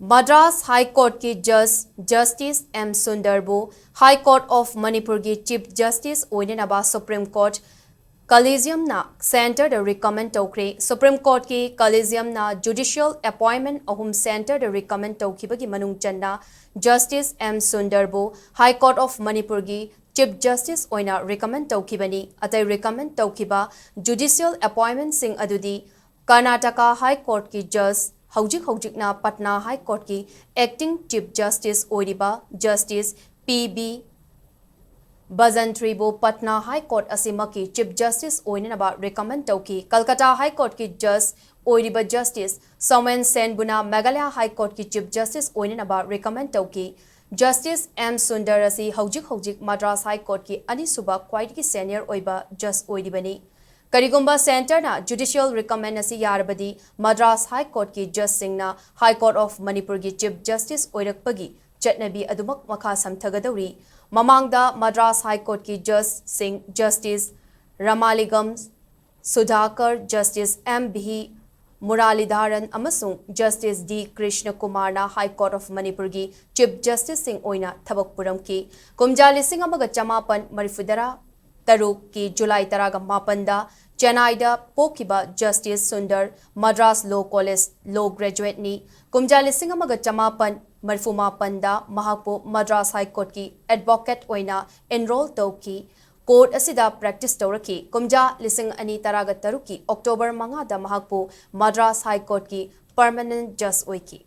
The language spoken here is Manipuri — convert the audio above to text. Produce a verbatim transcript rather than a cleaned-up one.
ꯃꯗ꯭ꯔꯥꯁ ꯍꯥꯏ ꯀꯣꯔꯠꯀꯤ ꯖꯖ ꯖꯁꯇꯤꯁ ꯑꯦꯝ ꯁꯨꯟꯗꯔꯕꯨ ꯍꯥꯏ ꯀꯣꯔꯠ ꯑꯣꯐ ꯃꯅꯤꯄꯨꯔꯒꯤ ꯆꯤꯐ ꯖꯁꯇꯤꯁ ꯑꯣꯏꯅꯅꯕ ꯁꯨꯄ꯭ꯔꯤꯝ ꯀꯣꯔꯠ ꯀꯂꯤꯖꯤꯌꯝꯅ ꯁꯦꯟꯇꯔꯗ ꯔꯤꯀꯃꯦꯟ ꯇꯧꯈ꯭ꯔꯦ꯫ ꯁꯨꯄ꯭ꯔꯤꯝ ꯀꯣꯔꯠꯀꯤ ꯀꯂꯤꯖꯤꯌꯝꯅ ꯖꯨꯗꯤꯁꯤꯌꯦꯜ ꯑꯦꯄꯣꯏꯟꯃꯦꯟ ꯑꯍꯨꯝ ꯁꯦꯟꯇꯔꯗ ꯔꯤꯀꯃꯦꯟ ꯇꯧꯈꯤꯕꯒꯤ ꯃꯅꯨꯡ ꯆꯟꯅ ꯖꯁꯇꯤꯁ ꯑꯦꯝ ꯁꯨꯟꯗꯔꯕꯨ ꯍꯥꯏ ꯀꯣꯔꯠ ꯑꯣꯐ ꯃꯅꯤꯄꯨꯔꯒꯤ ꯆꯤꯐ ꯖꯁꯇꯤꯁ ꯑꯣꯏꯅ ꯔꯤꯀꯃꯦꯟ ꯇꯧꯈꯤꯕꯅꯤ꯫ ꯑꯇꯩ ꯔꯤꯀꯃꯦꯟ ꯇꯧꯈꯤꯕ ꯖꯨꯗꯤꯁꯤꯌꯦꯜ ꯑꯦꯄꯣꯏꯟꯃꯦꯟꯁꯤꯡ ꯑꯗꯨꯗꯤ ꯀꯔꯅꯥꯇꯀꯥ ꯍꯥꯏ ꯀꯣꯔꯠꯀꯤ ꯖꯖ, ꯍꯧꯖꯤꯛ ꯍꯧꯖꯤꯛꯅ ꯄꯠꯅꯥ ꯍꯥꯏ ꯀꯣꯔꯠꯀꯤ ꯑꯦꯛꯇꯤꯡ ꯆꯤꯐ ꯖꯁꯇꯤꯁ ꯑꯣꯏꯔꯤꯕ ꯖꯁꯇꯤꯁ ꯄꯤ ꯕꯤ ꯕꯖꯟꯇ꯭ꯔꯤꯕꯨ ꯄꯠꯅꯥ ꯍꯥꯏ ꯀꯣꯔꯠ ꯑꯁꯤꯃꯛꯀꯤ ꯆꯤꯐ ꯖꯁꯇꯤꯁ ꯑꯣꯏꯅꯅꯕ ꯔꯤꯀꯃꯦꯟ ꯇꯧꯈꯤ꯫ ꯀꯜꯀꯇꯥ ꯍꯥꯏ ꯀꯣꯔꯠꯀꯤ ꯖꯖ ꯑꯣꯏꯔꯤꯕ ꯖꯁꯇꯤꯁ ꯁꯣꯃꯦꯟ ꯁꯦꯟꯕꯨꯅ ꯃꯦꯘꯥꯂꯌꯥ ꯍꯥꯏ ꯀꯣꯔꯠꯀꯤ ꯆꯤꯐ ꯖꯁꯇꯤꯁ ꯑꯣꯏꯅꯅꯕ ꯔꯤꯀꯃꯦꯟ ꯇꯧꯈꯤ꯫ ꯖꯁꯇꯤꯁ ꯑꯦꯝ ꯁꯨꯟꯗꯔ ꯑꯁꯤ ꯍꯧꯖꯤꯛ ꯍꯧꯖꯤꯛ ꯃꯗ꯭ꯔꯥꯁ ꯍꯥꯏ ꯀꯣꯔꯠꯀꯤ ꯑꯅꯤꯁꯨꯕ ꯈ꯭ꯋꯥꯏꯗꯒꯤ ꯁꯦꯅꯤꯌꯔ ꯑꯣꯏꯕ ꯖꯁ ꯑꯣꯏꯔꯤꯕꯅꯤ꯫ ꯀꯔꯤꯒꯨꯝꯕ ꯁꯦꯟꯇꯔꯅ ꯖꯨꯗꯤꯁꯤꯌꯦꯜ ꯔꯤꯀꯃꯦꯟ ꯑꯁꯤ ꯌꯥꯔꯕꯗꯤ, Madras high ꯀꯣꯔꯠꯀꯤ ꯖꯁꯁꯤꯡꯅ high court of ꯃꯅꯤꯄꯨꯔꯒꯤ ꯆꯤꯐ ꯖꯁꯇꯤꯁ ꯑꯣꯏꯔꯛꯄꯒꯤ ꯆꯠꯅꯕꯤ ꯑꯗꯨꯃꯛ ꯃꯈꯥ ꯁꯝꯊꯒꯗꯧꯔꯤ꯫ ꯃꯃꯥꯡꯗ Madras high ꯀꯣꯔꯠꯀꯤ ꯖꯁꯁꯤꯡ justice ꯔꯃꯥꯂꯤꯒꯝ ꯁꯨꯙꯥꯀꯔ, justice M V ꯃꯨꯔꯥꯂꯤꯙꯥꯔꯟ ꯑꯃꯁꯨꯡ ꯖꯁꯇꯤꯁ ꯗꯤ ꯀ꯭ꯔꯤꯁꯅ ꯀꯨꯃꯥꯔꯅ ꯍꯥꯏ ꯀꯣꯔꯠ ꯑꯣꯐ ꯃꯅꯤꯄꯨꯔꯒꯤ ꯆꯤꯐ ꯖꯁꯇꯤꯁꯁꯤꯡ ꯑꯣꯏꯅ ꯊꯕꯛ ꯄꯨꯔꯝꯈꯤ꯫ ꯀꯨꯝꯖꯥ ꯂꯤꯁꯤꯡ ꯑꯃꯒ ꯆꯃꯥꯄꯟ ꯃꯔꯤꯐꯨꯇꯔꯥ ꯇꯔꯨꯛꯀꯤ ꯖꯨꯂꯥꯏ ꯇꯔꯥꯒ ꯃꯥꯄꯟꯗ ꯆꯦꯟꯅꯥꯏꯗ ꯄꯣꯛꯈꯤꯕ ꯖꯁꯇꯤꯁ ꯁꯨꯟꯗꯔ ꯃꯗ꯭ꯔꯥꯁ ꯂꯣ ꯀꯣꯂꯦꯖ ꯂꯣ ꯒ꯭ꯔꯦꯖꯨꯋꯦꯠꯅꯤ꯫ ꯀꯨꯝꯖꯥ ꯂꯤꯁꯤꯡ ꯑꯃꯒ ꯆꯃꯥꯄꯟ ꯃꯔꯤꯐꯨ ꯃꯥꯄꯟꯗ ꯃꯍꯥꯛꯄꯨ ꯃꯗ꯭ꯔꯥꯁ ꯍꯥꯏ ꯀꯣꯔꯠꯀꯤ ꯑꯦꯗꯚꯣꯀꯦꯠ ꯑꯣꯏꯅ ꯑꯦꯟꯔꯣꯜ ꯇꯧꯈꯤ꯫ ꯀꯣꯔꯠ ꯑꯁꯤꯗ ꯄ꯭ꯔꯦꯛꯇꯤꯁ ꯇꯧꯔꯛꯈꯤ꯫ ꯀꯨꯝꯖꯥ ꯂꯤꯁꯤꯡ ꯑꯅꯤ ꯇꯔꯥꯒ ꯇꯔꯨꯛꯀꯤ ꯑꯣꯛꯇꯣꯕꯔ ꯃꯉꯥꯗ ꯃꯍꯥꯛꯄꯨ ꯃꯗ꯭ꯔꯥꯁ ꯍꯥꯏ ꯀꯣꯔꯠꯀꯤ ꯄꯔꯃꯅꯦꯟꯠ ꯖꯁ ꯑꯣꯏꯈꯤ꯫